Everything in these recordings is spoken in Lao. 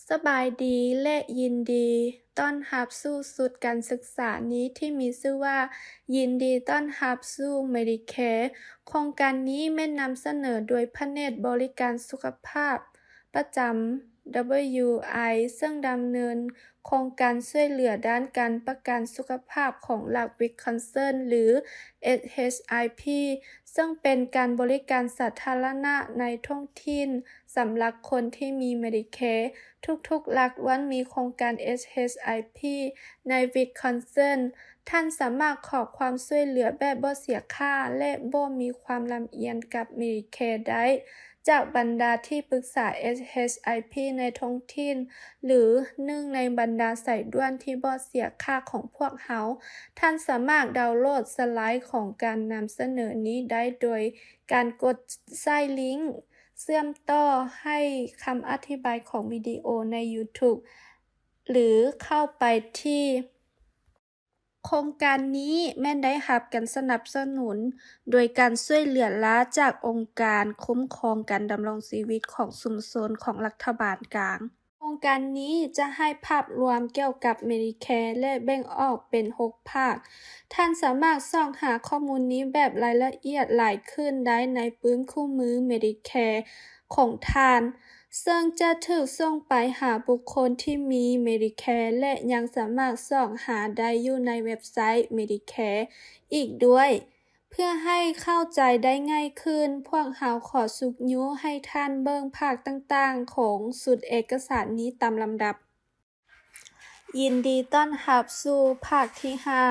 ສະບາຍດີ ແລະ ຍິນດີຕ້ອນຮັບສູ່ຊຸດການສຶກສານີ້ທີ່ມີຊື່ວ່າ ຍິນດີຕ້ອນຮັບສູ່ Medicare. ໂຄງການນີ້ແມ່ນນຳສະເໜີໂດຍພະແນກບໍລິການສຸຂະພາບປະຈຳ WI ເຊິ່ງດຳເນີນໂຄງການຊ່ວຍເຫຼືອດ້ານການປະກັນສຸຂະພາບຂອງລັດ Wisconsin ຫຼື SHIP ເຊິ່ງເປັນການບໍລິການສາທາລະນະໃນທ້ອງຖິ່ນສຳລັບຄົນທີ່ມີ Medicare. ທຸກໆລັດລ້ວນມີໂຄງການ SHIP ໃນ Wisconsin. ທ່ານສາມາດຂໍຄວາມຊ່ວຍເຫຼືອແບບບໍ່ເສຍຄ່າ ແລະ ບໍ່ມີຄວາມລຳອຽງກັບ Medicare ໄດ້ຈາກບັນດາທີ່ປຶກສາ SHIP ໃນທ້ອງຖິ່ນ ຫຼື ໜຶ່ງໃນບັນດາສາຍດ່ວນທີ່ບໍ່ເສຍຄ່າຂອງພວກເຮົາ. ທ່ານສາມາດດາວໂຫຼດສະໄລຂອງການນຳສະເໜີນີ້ໄດ້ໂດຍການກົດໃສ່ລິ້ງເຊື່ອມຕໍ່ໃຫ້ຄຳອະທິບາຍຂອງວິດີໂອໃນ YouTube ຫຼື ເຂົ້າໄປທີ່ ໂຄງການນີ້ແມ່ນໄດ້ຮັບການສະໜັບສະໜູນໂດຍການຊ່ວຍເຫຼືອລ້າຈາກອົງການຄຸ້ມຄອງການດຳລົງຊີວິດຂອງຊຸມຊົນຂອງລັດຖະບານກາງ. ໂຄງການນີ້ຈະໃຫ້ພາບລວມກ່ຽວກັບ Medicare ແລະ ແບ່ງອອກເປັນຫົກພາກ. ທ່ານສາມາດຊອກຫາຂໍ້ມູນນີ້ແບບລາຍລະອຽດຫຼາຍຂຶ້ນໄດ້ໃນປຶ້ມຄູ່ມື Medicare ຂອງທ່ານ, ເຊິ່ງຈະຖືກສົ່ງໄປຫາບຸກຄົນທີ່ມີ Medicare ແລະ ຍັງສາມາດຊອກຫາໄດ້ຢູ່ໃນເວັບໄຊ Medicare ອີກດ້ວຍ. ເພື່ອໃຫ້ເຂົ້າໃຈໄດ້ງ່າຍຂຶ້ນ, ພວກເຮົາຂໍຊຸກຍູ້ໃຫ້ທ່ານເບິ່ງພາກຕ່າງໆຂອງຊຸດເອກະສານນີ້ຕາມລຳດັບ. ຍິນດີຕ້ອນຮັບສູ່ພາກທີຫ້າ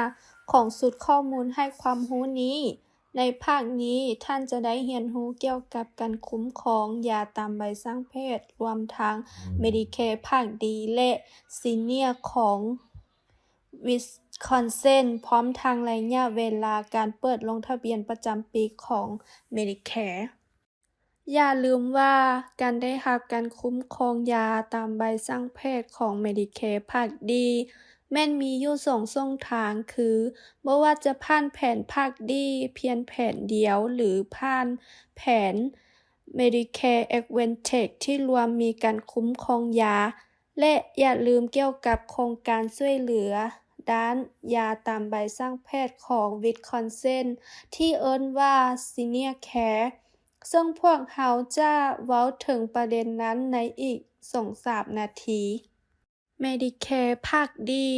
ຂອງຊຸດຂໍ້ມູນໃຫ້ຄວາມຮູ້ນີ້. ໃນພາກນີ້, ທ່ານຈະໄດ້ຮຽນຮູ້ກ່ຽວກັບການຄຸ້ມຄອງຢາຕາມໃບສັ່ງແພດ, ລວມທັງ Medicare ພາກດີ ແລະ Senior ຂອງ Wisconsin ພ້ອມທັງໄລຍະເວລາການເປີດລົງທະບຽນປະຈຳປີຂອງ Medicare. ຢ່າລືມວ່າການໄດ້ຮັບການຄຸ້ມຄອງຢາຕາມໃບສັ່ງແພດຂອງ Medicare ພາກດີ ແມ່ນມີຢູ່ສອງຊ່ອງທາງ ຄື ບໍ່ວ່າຈະຜ່ານແຜນພາກດີພຽງແຜນດຽວ ຫຼື ຜ່ານແຜນ Medicare Advantage ທີ່ລວມມີການຄຸ້ມຄອງຢາ ແລະ ຢ່າລືມກ່ຽວກັບໂຄງການຊ່ວຍເຫຼືອດ້ານຢາຕາມໃບສັ່ງແພດຂອງ Wisconsin ທີ່ເອີ້ນວ່າ Senior Care ເຊິ່ງພວກເຮົາຈະເວົ້າເຖິງປະເດັນນັ້ນໃນອີກສອງສາມນາທີ. Medicare ພາກດີ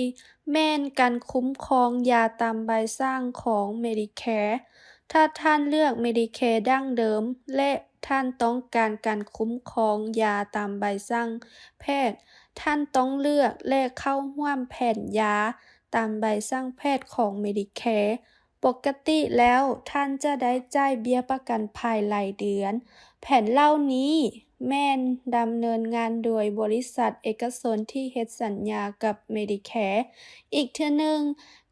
ແມ່ນການຄຸ້ມຄອງຢາຕາມໃບສັ່ງຂອງ Medicare. ຖ້າທ່ານເລືອກ Medicare ດັ້ງເດີມ ແລະ ທ່ານຕ້ອງການການຄຸ້ມຄອງຢາຕາມໃບສັ່ງແພດ, ທ່ານຕ້ອງເລືອກ ແລະ ເຂົ້າຮ່ວມແຜນຢາຕາມໃບສັ່ງແພດຂອງ Medicare. ປົກກະຕິແລ້ວທ່ານຈະໄດ້ຈ່າຍເບ້ຍປະກັນໄພລາຍເດືອນ. ແຜນເຫຼົ່ານີ້ແມ່ນດຳເນີນງານໂດຍບໍລິສັດເອກະຊົນທີ່ເຮັດສັນຍາກັບ Medicare. ອີກເທື່ອໜຶ່ງ,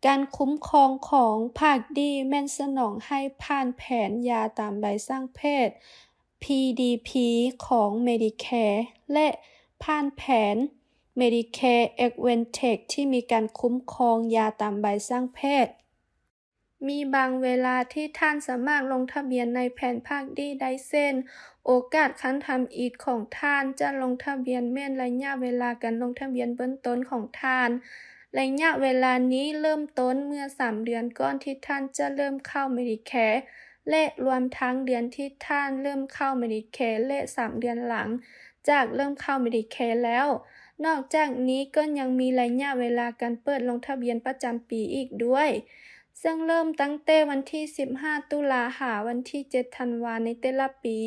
ການຄຸ້ມຄອງຂອງພາກດີແມ່ນສະໜອງໃຫ້ຜ່ານແຜນຢາຕາມໃບສັ່ງແພດ PDP ຂອງ Medicare ແລະ ຜ່ານແຜນ Medicare Advantage ທີ່ມີການຄຸ້ມຄອງຢາຕາມໃບສັ່ງແພດ. ມີບາງເວລາທີ່ທ່ານສາມາດລົງທະບຽນໃນແຜນພາກດີໄດ້ເຊັ່ນ, ໂອກາດຄັ້ງທຳອິດຂອງທ່ານຈະລົງທະບຽນແມ່ນໄລຍະເວລາການລົງທະບຽນເບື້ອງຕົ້ນຂອງທ່ານ. ໄລຍະເວລານີ້ເລີ່ມຕົ້ນເມື່ອສາມເດືອນກ່ອນທີ່ທ່ານຈະເລີ່ມເຂົ້າ Medicare ແລະ ລວມທັງເດືອນທີ່ທ່ານເລີ່ມເຂົ້າ Medicare ແລະ ສາມເດືອນຫຼັງຈາກເລີ່ມເຂົ້າ Medicare ແລ້ວ. ນອກຈາກນີ້ກໍຍັງມີໄລຍະເວລາການເປີດລົງທະບຽນປະຈຳປີອີກດ້ວຍ. ເຊິ່ງເລີ່ມຕັ້ງແຕ່ວັນທີສິບຫ້າ ຕຸລາ ຫາວັນທີເຈັດ ທັນວາ ໃນແຕ່ລະປີ.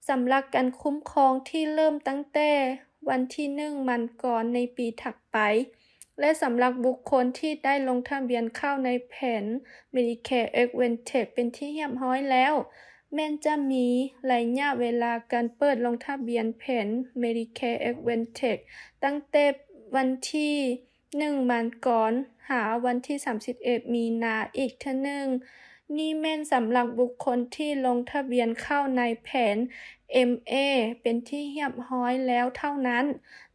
ສຳລັບການຄຸ້ມຄອງທີ່ເລີ່ມຕັ້ງແຕ່ວັນທີໜຶ່ງ ມັງກອນ ໃນປີຖັດໄປ ແລະ ສຳລັບບຸກຄົນທີ່ໄດ້ລົງທະບຽນເຂົ້າໃນແຜນ Medicare Advantage ເປັນທີ່ຮຽບຮ້ອຍແລ້ວ, ແມ່ນຈະມີໄລຍະເວລາການເປີດລົງທະບຽນແຜນ Medicare Advantage ຕັ້ງແຕ່ວັນທີ ໜຶ່ງ ມັງກອນ ຫາວັນທີ ສາມສິບເອັດ ມີນາ ອີກເທື່ອໜຶ່ງ. ນີ້ແມ່ນສຳລັບບຸກຄົນທີ່ລົງທະບຽນເຂົ້າໃນແຜນ MA ເປັນທີ່ຮຽບຮ້ອຍແລ້ວເທົ່ານັ້ນ.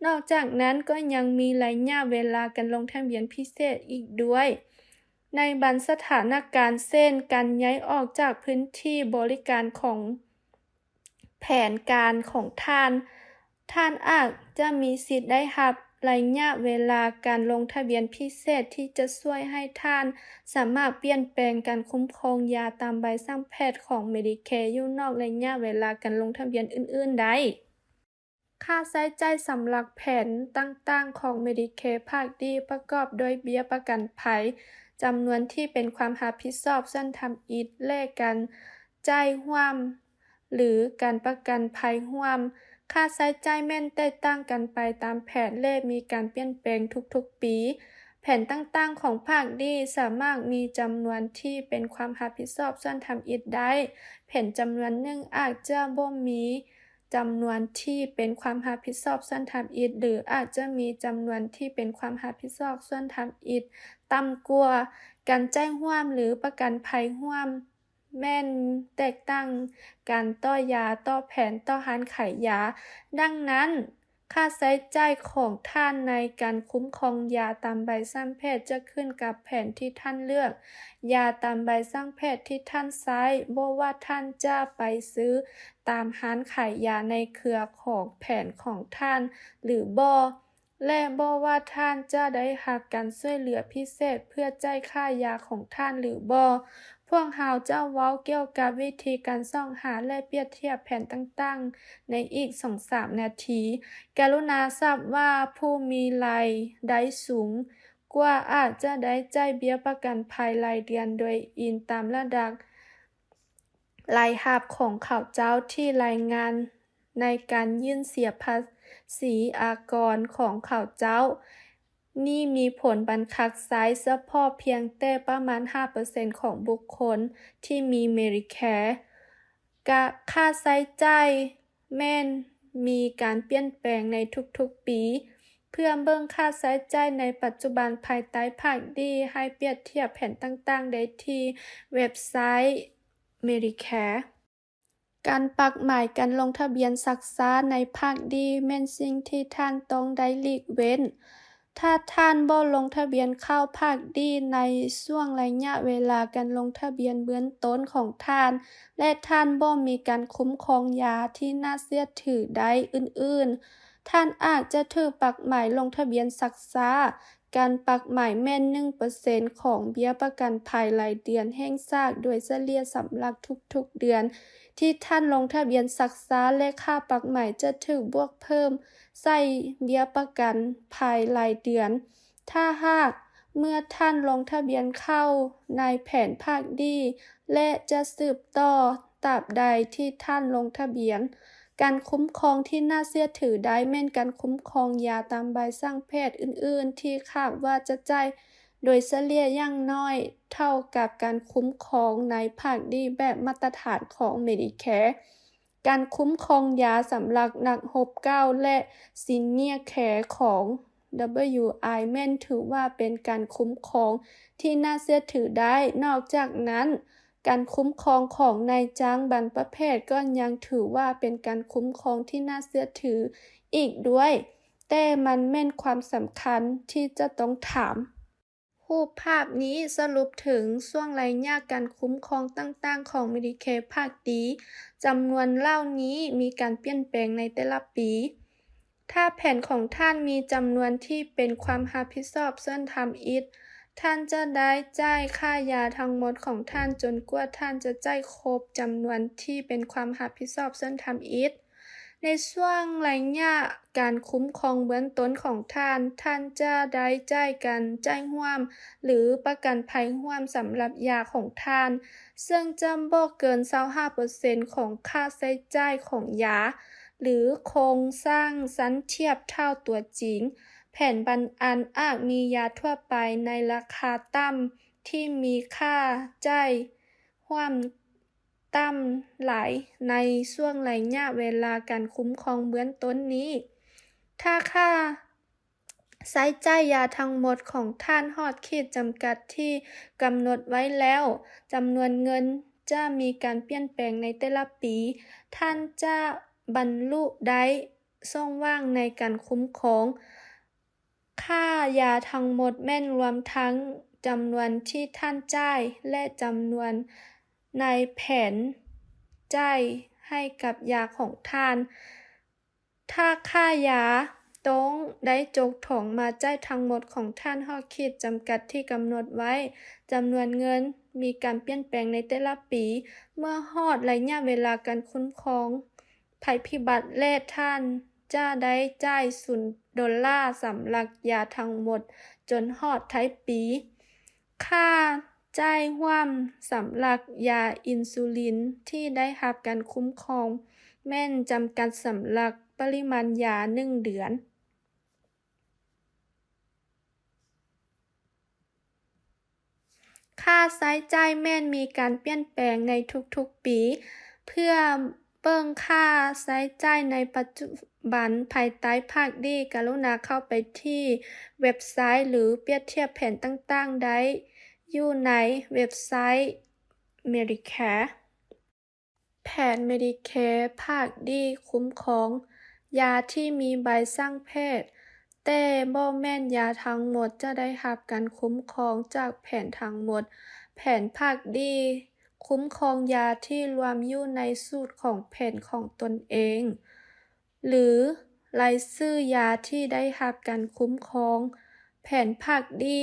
ນອກຈາກນັ້ນກໍຍັງມີໄລຍະເວລາການລົງທະບຽນພິເສດອີກດ້ວຍ. ໃນບາງສະຖານະການ ເຊັ່ນ ການຍ້າຍອອກຈາກພື້ນທີ່ບໍລິການຂອງ ແຜນການຂອງທ່ານ ທ່ານອາດຈະມີສິດໄດ້ຮັບໄລຍະເວລາການລົງທະບຽນພິເສດທີ່ຈະຊ່ວຍໃຫ້ທ່ານສາມາດປ່ຽນແປງການຄຸ້ມຄອງຢາຕາມໃບສັ່ງແພດຂອງ Medicare ຢູ່ນອກໄລຍະເວລາການລົງທະບຽນອື່ນໆໄດ້. ຄ່າໃຊ້ຈ່າຍສຳລັບແຜນຕ່າງໆຂອງ Medicare ພາກ D ປະກອບດ້ວຍເບ້ຍປະກັນໄພ, ຈຳນວນທີ່ເປັນຄວາມຮັບຜິດຊອບສ່ວນທຳອິດ ແລະ ການຈ່າຍຮ່ວມ ຫຼື ການປະກັນໄພຮ່ວມ. ຄ່າໃຊ້ຈ່າຍແມ່ນແຕກຕ່າງກັນໄປຕາມແຜນ ແລະ ມີການປ່ຽນແປງທຸກໆປີ. ແຜນຕ່າງໆຂອງພາກ D ສາມາດມີຈຳນວນທີ່ເປັນຄວາມຮັບຜິດຊອບສ່ວນທຳອິດໄດ້. ແຜນຈຳນວນໜຶ່ງອາດຈະບໍ່ມີ ຈຳນວນທີ່ເປັນຄວາມຮັບຜິດຊອບສ່ວນທຳອິດ ຫຼື ອາດຈະມີຈຳນວນທີ່ເປັນຄວາມຮັບຜິດຊອບສ່ວນທຳອິດຕ່ຳກວ່າ. ການຈ່າຍຮ່ວມ ຫຼື ປະກັນໄພຮ່ວມ ແມ່ນແຕກຕ່າງກັນຕໍ່ຢາ, ຕໍ່ແຜນ, ຕໍ່ຮ້ານຂາຍຢາ. ດັ່ງນັ້ນ, ຄ່າໃຊ້ຈ່າຍຂອງທ່ານໃນການຄຸ້ມຄອງຢາຕາມໃບສັ່ງແພດຈະຂຶ້ນກັບແຜນທີ່ທ່ານເລືອກ, ຢາຕາມໃບສັ່ງແພດທີ່ທ່ານໃຊ້, ບໍ່ວ່າທ່ານຈະໄປຊື້ຕາມຮ້ານຂາຍຢາໃນເຄືອຂອງແຜນຂອງທ່ານ ຫຼື ບໍ່ ແລະ ບໍ່ວ່າທ່ານຈະໄດ້ຮັບການຊ່ວຍເຫຼືອພິເສດເພື່ອຈ່າຍຄ່າຢາຂອງທ່ານ ຫຼື ບໍ່. ພວກເຮົາຈະເວົ້າກ່ຽວກັບວິທີການຊອກຫາ ແລະ ປຽບທຽບແຜນຕ່າງໆໃນອີກສອງສາມນາທີ. ກະລຸນາຊາບວ່າຜູ້ມີລາຍໄດ້ສູງກວ່າອາດຈະໄດ້ຈ່າຍເບ້ຍປະກັນໄພລາຍເດືອນໂດຍອີງຕາມລະດັບລາຍຮັບຂອງເຂົາເຈົ້າທີ່ລາຍງານໃນການຍື່ນເສຍພາສີອາກອນຂອງເຂົາເຈົ້າ. ນີ້ມີຜົນບັງຄັບໃຊ້ສະເພາະພຽງແຕ່ປະມານຫ້າເປີເຊັນຂອງບຸກຄົນທີ່ມີ Medicare. ກະ ຄ່າໃຊ້ຈ່າຍແມ່ນມີການປ່ຽນແປງໃນທຸກໆປີ. ເພື່ອເບິ່ງຄ່າໃຊ້ຈ່າຍໃນປັດຈຸບັນພາຍໃຕ້ພາກ D ໃຫ້ປຽບທຽບແຜນຕ່າງໆໄດ້ທີ່ເວັບໄຊ Medicare. ການປັກໝາຍການລົງທະບຽນຊັກຊ້າໃນພາກ D ແມ່ນສິ່ງທີ່ທ່ານຕ້ອງໄດ້ຫຼີກເວັ້ນ. ຖ້າທ່ານບໍ່ລົງທະບຽນເຂົ້າພາກ D ໃນຊ່ວງໄລຍະເວລາການລົງທະບຽນເບື້ອງຕົ້ນຂອງທ່ານ ແລະ ທ່ານບໍ່ມີການຄຸ້ມຄອງຢາທີ່ໜ້າເຊື່ອຖືໄດ້ອື່ນໆ, ທ່ານອາດຈະຖືກປັກໝາຍລົງທະບຽນຊັກຊ້າ. ການປັກໝາຍແມ່ນໜຶ່ງເປີເຊັນຂອງເບ້ຍປະກັນໄພລາຍເດືອນແຫ່ງຊາດໂດຍສະເລ່ຍສຳລັບທຸກໆເດືອນທີ່ທ່ານລົງທະບຽນຊັກຊ້າ ແລະ ຄ່າປັກໝາຍຈະຖືກບວກເພີ່ມໃສ່ເບ້ຍປະກັນໄພລາຍເດືອນ. ຖ້າຫາກເມື່ອທ່ານລົງທະບຽນເຂົ້າໃນແຜນພາກ D ແລະ ຈະສືບຕໍ່ຕາບໃດທີ່ທ່ານລົງທະບຽນ. ການຄຸ້ມຄອງທີ່ໜ້າເຊື່ອຖືໄດ້ແມ່ນການຄຸ້ມຄອງຢາຕາມໃບສັ່ງແພດອື່ນໆ ທີ່ຄາດວ່າຈະຈ່າຍໂດຍສະເລ່ຍຢ່າງໜ້ອຍເທົ່າກັບການຄຸ້ມຄອງໃນພາກ D ແບບມາດຕະຖານຂອງ Medicare. ການຄຸ້ມຄອງຢາສຳລັບນັກຮົບເກົ່າ ແລະ Senior Care ຂອງ WI ແມ່ນຖືວ່າເປັນການຄຸ້ມຄອງທີ່ໜ້າເຊື່ອຖືໄດ້. ນອກຈາກນັ້ນ, ການຄຸ້ມຄອງຂອງນາຍຈ້າງບາງປະເພດກໍຍັງຖືວ່າເປັນການຄຸ້ມຄອງທີ່ໜ້າເຊື່ອຖືອີກດ້ວຍ, ແຕ່ມັນແມ່ນຄວາມສຳຄັນທີ່ຈະຕ້ອງຖາມ. ຮູບພາບນີ້ສະຫຼຸບເຖິງຊ່ວງໄລຍະການຄຸ້ມຄອງຕ່າງໆຂອງ Medicare ພາກ D. ຈຳນວນເຫຼົ່ານີ້ມີການປ່ຽນແປງໃນແຕ່ລະປີ. ຖ້າແຜນຂອງທ່ານມີຈຳນວນທີ່ເປັນຄວາມຮັບຜິດຊອບສ່ວນທຳອິດ, ທ່ານຈະໄດ້ຈ່າຍຄ່າຢາທັງໝົດຂອງທ່ານຈົນກວ່າທ່ານຈະຈ່າຍຄົບຈຳນວນທີ່ເປັນຄວາມຮັບຜິດຊອບສ່ວນທຳອິດ. ໃນຊ່ວງໄລຍະການຄຸ້ມຄອງເບື້ອງຕົ້ນຂອງທ່ານ, ທ່ານຈະໄດ້ຈ່າຍການຈ່າຍຮ່ວມ ຫຼື ປະກັນໄພຮ່ວມສຳລັບຢາຂອງທ່ານ, ເຊິ່ງຈະບໍ່ເກີນຊາວຫ້າເປີເຊັນຂອງຄ່າໃຊ້ຈ່າຍຂອງຢາ. ຫຼື ໂຄງສ້າງຊັ້ນທຽບເທົ່າຕົວຈິງ. ແຜນບາງອັນອາດມີຢາທົ່ວໄປໃນລາຄາຕ່ຳທີ່ມີຄ່າຈ່າຍຮ່ວມຕ່ຳຫຼາຍໃນຊ່ວງໄລຍະເວລາການຄຸ້ມຄອງເບື້ອງຕົ້ນນີ້. ຖ້າຄ່າ ໃຊ້ຈ່າຍຢາທັງໝົດຂອງທ່ານຮອດຂີດຈຳກັດທີ່ກຳນົດໄວ້ແລ້ວ, ຈຳນວນເງິນຈະມີການປ່ຽນແປງໃນແຕ່ລະປີ. ທ່ານຈະບັນລຸໄດ້ຊ່ອງວ່າງໃນການຄຸ້ມຄອງ. ຄ່າຢາທັງໝົດແມ່ນລວມທັງຈຳນວນທີ່ທ່ານຈ່າຍ ແລະ ຈຳນວນໃນແຜນຈ່າຍໃຫ້ກັບຢາຂອງທ່ານ. ຖ້າຄ່າຢາຕ້ອງໄດ້ຈົກຖອງມາຈ່າຍທັງໝົດຂອງທ່ານຮອດຂີດຈຳກັດທີ່ກຳນົດໄວ້, ຈຳນວນເງິນມີການປ່ຽນແປງໃນແຕ່ລະປີ ເມື່ອຮອດໄລຍະເວລາການຄຸ້ມຄອງໄພພິບັດ ແລະ ທ່ານຈະໄດ້ຈ່າຍສູນໂດລາສຳລັບຢາທັງໝົດຈົນຮອດທ້າຍປີ. ຄ່າຈ່າຍຮ່ວມສຳລັບຢາອິນຊູລິນທີ່ໄດ້ຮັບການຄຸ້ມຄອງແມ່ນຈຳກັດສຳລັບປະລິມານຢາໜຶ່ງເດືອນ. ຄ່າໃຊ້ຈ່າຍແມ່ນມີການປ່ຽນແປງໃນທຸກໆປີ. ເພື່ອເບິ່ງຄ່າໃຊ້ຈ່າຍໃນປັດຈຸບັນພາຍໃຕ້ພາກດີ, ກະລຸນາເຂົ້າໄປທີ່ເວັບໄຊ ຫຼື ປຽບທຽບແຜນຕ່າງໆໄດ້ຢູ່ໃນເວັບໄຊ Medicare. ແຜນ Medicare ພາກດີຄຸ້ມຄອງຢາທີ່ມີໃບສັ່ງແພດ, ແຕ່ບໍ່ແມ່ນຢາທັງໝົດຈະໄດ້ຮັບການຄຸ້ມຄອງຈາກແຜນທັງໝົດ. ແຜນພາກດີຄຸ້ມຄອງຢາທີ່ລວມຢູ່ໃນສູດຂອງແຜນຂອງຕົນເອງ ຫຼື ລາຍຊື່ຢາທີ່ໄດ້ຮັບການຄຸ້ມຄອງ. ແຜນພາກດີ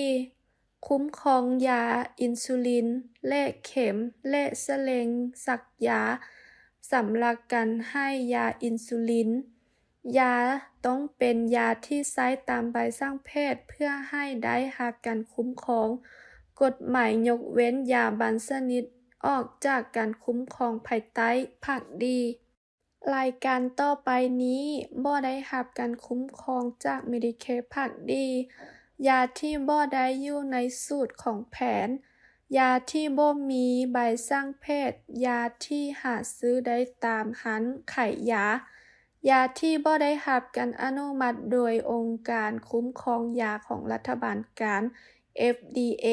ຄຸ້ມຄອງຢາອິນຊູລິນ ແລະ ເຂັມ ແລະ ສະເລັງສັກຢາສຳລັບການໃຫ້ຢາອິນຊູລິນ. ຢາຕ້ອງເປັນຢາທີ່ໃຊ້ຕາມໃບສັ່ງແພດເພື່ອໃຫ້ໄດ້ຮັບການຄຸ້ມຄອງ. ກົດໝາຍຍົກເວັ້ນຢາບາງຊະນິດອອກຈາກການຄຸ້ມຄອງພາຍໃຕ້ພາກດີ. ລາຍການຕໍ່ໄປນີ້ບໍ່ໄດ້ຮັບການຄຸ້ມຄອງຈາກ Medicare ພາກດີ. ຢາທີ່ບໍ່ໄດ້ຢູ່ໃນສູດຂອງແຜນ, ຢາທີ່ບໍ່ມີໃບສັ່ງແພດ, ຢາທີ່ຫາຊື້ໄດ້ຕາມຮ້ານຂາຍຢາ, ຢາທີ່ບໍ່ໄດ້ຮັບການອະນຸມັດໂດຍອົງການຄຸ້ມຄອງຢາຂອງລັດຖະບານກາງ ເອັຟດີເອ,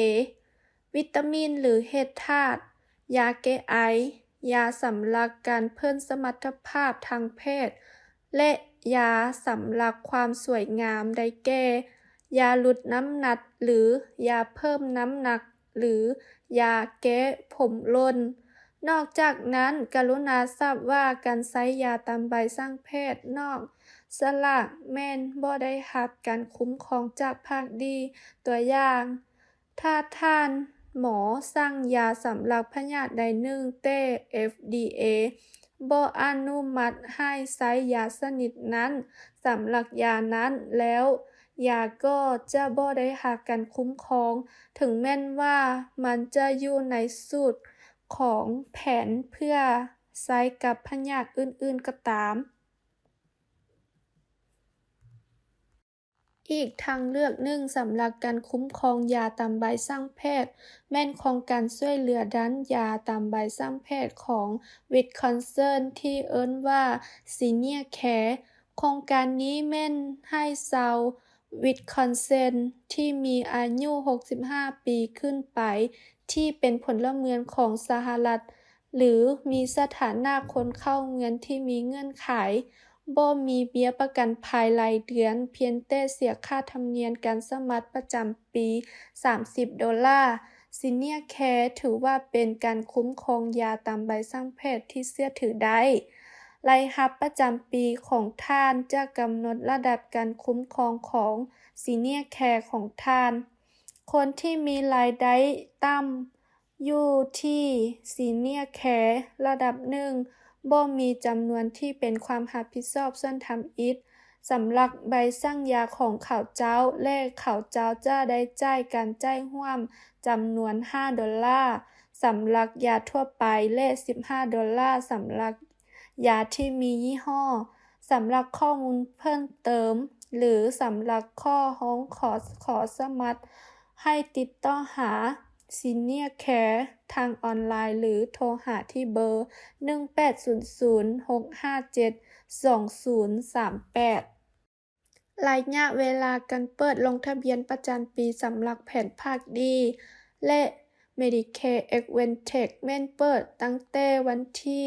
ວິຕາມິນ ຫຼື ເຫດທາດ, ຢາແກ້ໄອ, ຢາສຳລັບການເພີ່ມສະມັດຖະພາບທາງເພດ ແລະ ຢາສຳລັບຄວາມສວຍງາມ ໄດ້ແກ່ ຢາຫຼຸດນ້ຳໜັກ ຫຼື ຢາເພີ່ມນ້ຳໜັກ ຫຼື ຢາແກ້ຜົມຫຼົ່ນ. ນອກຈາກນັ້ນ, ກະລຸນາຊາບວ່າການໃຊ້ຢາຕາມໃບສັ່ງແພດນອກສະຫຼາກແມ່ນບໍ່ໄດ້ຮັບການຄຸ້ມຄອງຈາກພາກດີ. ຕົວຢ່າງ, ຖ້າທ່ານໝໍສັ່ງຢາສຳລັບພະຍາດໃດໜຶ່ງ ແຕ່ ເອັຟດີເອ ບໍ່ອະນຸມັດໃຫ້ໃຊ້ຢາຊະນິດນັ້ນສຳລັບຢານັ້ນ, ແລ້ວຢາກໍຈະບໍ່ໄດ້ຮັບການຄຸ້ມຄອງ, ເຖິງແມ່ນວ່າມັນຈະຢູ່ໃນສູດຂອງແຜນເພື່ອໃຊ້ກັບພະຍາດອື່ນໆກໍຕາມ. ອີກທາງເລືອກໜຶ່ງສຳລັບການຄຸ້ມຄອງຢາຕາມໃບສັ່ງແພດ ແມ່ນໂຄງການຊ່ວຍເຫຼືອດ້ານຢາຕາມໃບສັ່ງແພດຂອງ Wisconsin ທີ່ເອີ້ນວ່າ Senior Care. ໂຄງການນີ້ແມ່ນໃຫ້ຊາວ Wisconsin ທີ່ມີອາຍຸຫົກສິບຫ້າປີຂຶ້ນໄປ ທີ່ເປັນພົນລະເມືອງຂອງສະຫະລັດ ຫຼື ມີສະຖານະຄົນເຂົ້າເມືອງທີ່ມີເງື່ອນໄຂ, ບໍ່ມີເບ້ຍປະກັນໄພລາຍເດືອນ, ພຽງແຕ່ເສຍຄ່າທຳນຽມການສະໝັກປະຈຳປີສາມສິບໂດລາ. Senior Care ຖືວ່າເປັນການຄຸ້ມຄອງຢາຕາມໃບສັ່ງແພດທີ່ເຊື່ອຖືໄດ້. ລາຍຮັບປະຈຳປີຂອງທ່ານຈະກຳນົດລະດັບການຄຸ້ມຄອງຂອງ Senior Care ຂອງທ່ານ. ຄົນທີ່ມີລາຍໄດ້ຕ່ຳ ຢູ່ທີ່ Senior Care ລະດັບໜຶ່ງ ບໍ່ມີຈຳນວນທີ່ເປັນຄວາມຮັບຜິດຊອບສ່ວນທຳອິດສຳລັບໃບສັ່ງຢາຂອງເຂົາເຈົ້າ ແລະ ເຂົາເຈົ້າຈະໄດ້ຈ່າຍການຈ່າຍຮ່ວມຈຳນວນຫ້າໂດລາສຳລັບຢາທົ່ວໄປ ແລະ ສິບຫ້າໂດລາສຳລັບ ຢາທີ່ມີຍີ່ຫໍ້. ສຳລັບຂໍ້ມູນເພີ່ມເຕີມ ຫຼື ສຳລັບຂໍ້ຮ້ອງຂໍ ຂໍສະໝັກໃຫ້ຕິດຕໍ່ຫາ Senior Care ທາງອອນລາຍ ຫຼື ໂທຫາທີ່ເບີ ໜຶ່ງແປດສູນສູນ ຫົກຫ້າເຈັດ ສອງສູນສາມແປດ. ໄລຍະເວລາການເປີດລົງທະບຽນປະຈຳປີສຳລັບແຜນພາກດີ ແລະ Medicare Advantage ແມ່ນເປີດຕັ້ງແຕ່ວັນທີ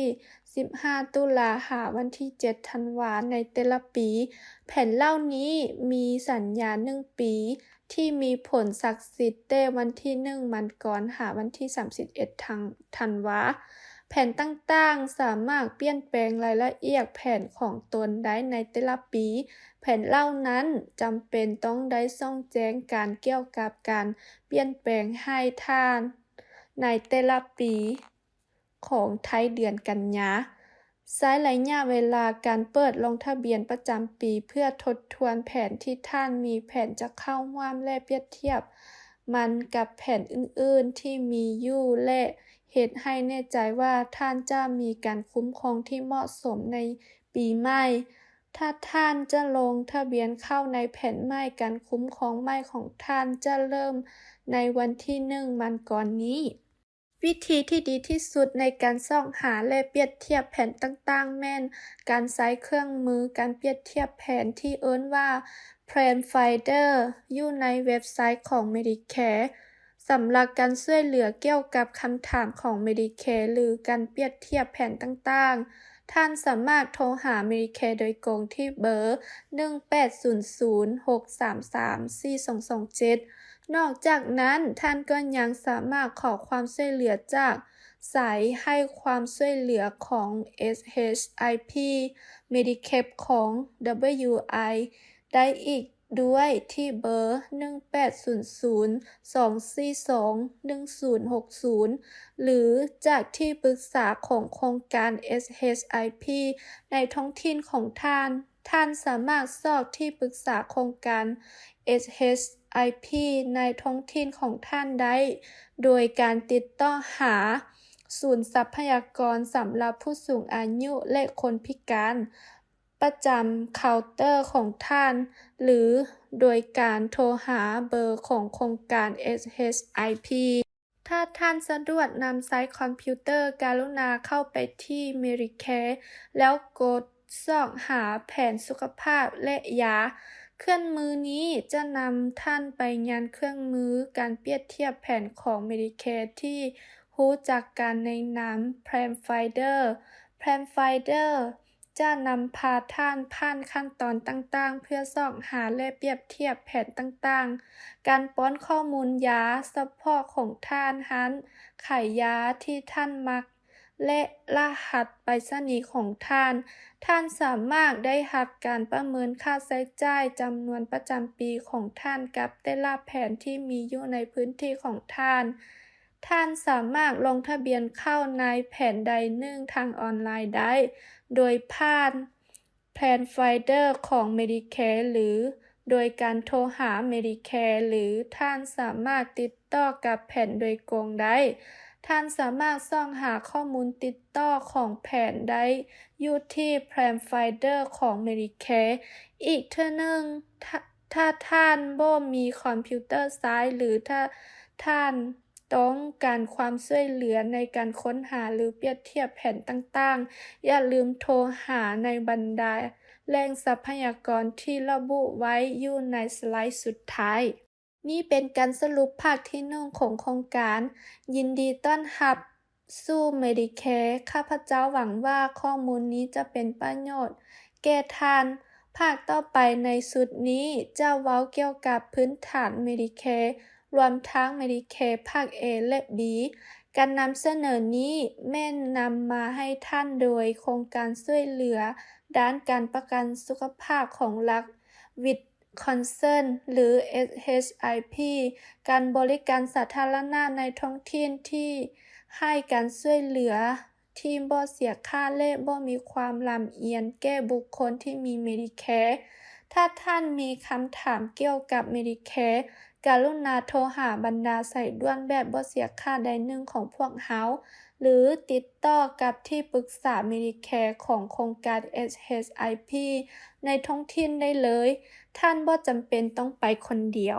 ສິບຫ້າຕຸລາ ຫາວັນທີເຈັດທັນວາໃນແຕ່ລະປີ. ແຜນເຫຼົ່ານີ້ມີສັນຍາໜຶ່ງປີ ທີ່ມີຜົນສັກສິດແຕ່ວັນທີໜຶ່ງມັງກອນ ຫາວັນທີສາມສິບເອັດທັນ ທັນວາ. ແຜນຕ່າງໆສາມາດປ່ຽນແປງລາຍລະອຽດແຜນຂອງຕົນໄດ້ໃນແຕ່ລະປີ. ແຜນເຫຼົ່ານັ້ນຈຳເປັນຕ້ອງໄດ້ສົ່ງແຈ້ງການກ່ຽວກັບການປ່ຽນແປງໃຫ້ທ່ານໃນແຕ່ລະປີ ຂອງທ້າຍເດືອນກັນຍາ. ໃຊ້ໄລຍະເວລາການເປີດລົງທະບຽນປະຈຳປີເພື່ອທົບທວນແຜນທີ່ທ່ານມີແຜນຈະເຂົ້າຮ່ວມ ແລະ ປຽບທຽບມັນກັບແຜນອື່ນໆທີ່ມີຢູ່ ແລະ ເຮັດໃຫ້ແນ່ໃຈວ່າທ່ານຈະມີການຄຸ້ມຄອງທີ່ເໝາະສົມໃນປີໃໝ່. ຖ້າທ່ານຈະລົງທະບຽນເຂົ້າໃນແຜນໃໝ່, ການຄຸ້ມຄອງໃໝ່ຂອງທ່ານຈະເລີ່ມໃນວັນທີໜຶ່ງມັງກອນນີ້. ວິທີທີ່ດີທີ່ສຸດໃນການຊອກຫາ ແລະ ປຽບທຽບແຜນຕ່າງໆ ແມ່ນການໃຊ້ເຄື່ອງມືການປຽບທຽບແຜນທີ່ເອີ້ນວ່າ Plan Finder ຢູ່ໃນເວັບໄຊຂອງ Medicare. ສຳລັບການຊ່ວຍເຫຼືອກ່ຽວກັບຄຳຖາມຂອງ Medicare ຫຼື ການປຽບທຽບແຜນຕ່າງໆ, ທ່ານສາມາດໂທຫາ Medicare ໂດຍກົງທີ່ເບີ ໜຶ່ງແປດສູນສູນ ຫົກສາມສາມ ສີ່ສອງສອງເຈັດ. ນອກຈາກນັ້ນ, ທ່ານກໍຍັງສາມາດຂໍຄວາມຊ່ວຍເຫຼືອຈາກສາຍໃຫ້ຄວາມຊ່ວຍເຫຼືອຂອງ SHIP Medicare ຂອງ WI ໄດ້ອີກດ້ວຍທີ່ເບີ ໜຶ່ງແປດສູນສູນ ສອງສີ່ສອງ ໜຶ່ງສູນຫົກສູນ ຫຼື ຈາກທີ່ປຶກສາຂອງໂຄງການ SHIP ໃນທ້ອງຖິ່ນຂອງທ່ານ. ທ່ານສາມາດຊອກທີ່ປຶກສາໂຄງການ SHIP ໃນທ້ອງຖິ່ນຂອງທ່ານໄດ້ ໂດຍການຕິດຕໍ່ຫາສູນຊັບພະຍາກອນສຳລັບຜູ້ສູງອາຍຸ ແລະ ຄົນພິການປະຈຳເຄົາເຕີຂອງທ່ານ ຫຼື ໂດຍການໂທຫາເບີຂອງໂຄງການ SHIP. ຖ້າທ່ານສະດວກນຳໃຊ້ຄອມພິວເຕີ, ກະລຸນາເຂົ້າໄປທີ່ Medicare ແລ້ວກົດຊອກຫາແຜນສຸຂະພາບ ແລະ ຢາ. ເຄື່ອງມືນີ້ຈະນຳທ່ານໄປຍັງເຄື່ອງມືການປຽບທຽບແຜນຂອງ Medicare ທີ່ຮູ້ຈັກກັນໃນນາມ Plan Finder. Plan Finder ຈະນຳພາທ່ານຜ່ານຂັ້ນຕອນຕ່າງໆ ເພື່ອຊອກຫາ ແລະ ປຽບທຽບແຜນຕ່າງໆ, ການປ້ອນຂໍ້ມູນຢາສະເພາະຂອງທ່ານ, ຮ້ານຂາຍຢາທີ່ທ່ານມັກ ແລະ ລະຫັດໄປສະນີຂອງທ່ານ. ທ່ານສາມາດໄດ້ຮັບການປະເມີນຄ່າໃຊ້ຈ່າຍຈຳນວນປະຈຳປີຂອງທ່ານກັບແຕ່ລະແຜນທີ່ມີຢູ່ໃນພື້ນທີ່ຂອງທ່ານ. ທ່ານສາມາດລົງທະບຽນເຂົ້າໃນແຜນໃດໜຶ່ງທາງອອນລາຍໄດ້ ໂດຍຜ່ານ Plan Finder ຂອງ Medicare ຫຼື ໂດຍການໂທຫາ Medicare ຫຼື ທ່ານສາມາດຕິດຕໍ່ກັບແຜນໂດຍກົງໄດ້. ທ່ານສາມາດຊອກຫາຂໍ້ມູນຕິດຕໍ່ຂອງແຜນໄດ້ຢູ່ທີ່ Plan Finder ຂອງ Medicare. ອີກເທື່ອໜຶ່ງ, ຖ້າ ຖ້າທ່ານບໍ່ມີຄອມພິວເຕີໃຊ້ ຫຼື ຖ້າທ່ານຕ້ອງການຄວາມຊ່ວຍເຫຼືອໃນການຄົ້ນຫາ ຫຼື ປຽບທຽບແຜນຕ່າງໆ, ຢ່າລືມໂທຫາໃນບັນດາແຫຼ່ງຊັບພະຍາກອນທີ່ລະບຸໄວ້ຢູ່ໃນສະໄລສຸດທ້າຍ. ນີ້ເປັນການສະຫຼຸບພາກທີໜຶ່ງຂອງໂຄງການ. ຍິນດີຕ້ອນຮັບ ສູ່ Medicare. ຂ້າພະເຈົ້າຫວັງວ່າຂໍ້ມູນນີ້ຈະເປັນປະໂຫຍດແກ່ທ່ານ. ພາກຕໍ່ໄປໃນຊຸດນີ້ຈະເວົ້າກ່ຽວກັບພື້ນຖານ Medicare ລວມທັງ Medicare ພາກ A ແລະ B. ການນຳສະເໜີນີ້ແມ່ນນຳມາໃຫ້ທ່ານໂດຍໂຄງການຊ່ວຍເຫຼືອດ້ານການປະກັນສຸຂະພາບຂອງລັດ Wisconsin ຫຼື SHIP. ການບໍລິການສາທາລະນະໃນທ້ອງຖິ່ນທີ່ໃຫ້ການຊ່ວຍເຫຼືອທີ່ບໍ່ເສຍຄ່າ ແລະ ບໍ່ມີຄວາມລຳອຽນແກ່ບຸກຄົນທີ່ມີ Medicare. ຖ້າທ່ານມີຄຳຖາມກ່ຽວກັບ Medicare, ກະລຸນາໂທຫາບັນດາສາຍດ່ວນແບບບໍ່ເສຍຄ່າໃດໜຶ່ງຂອງພວກເຮົາ ຫຼື ຕິດຕໍ່ກັບທີ່ປຶກສາ Medicare ຂອງໂຄງການ SHIP ໃນທ້ອງຖິ່ນໄດ້ເລີຍ. ທ່ານບໍ່ຈຳເປັນຕ້ອງໄປຄົນດຽວ.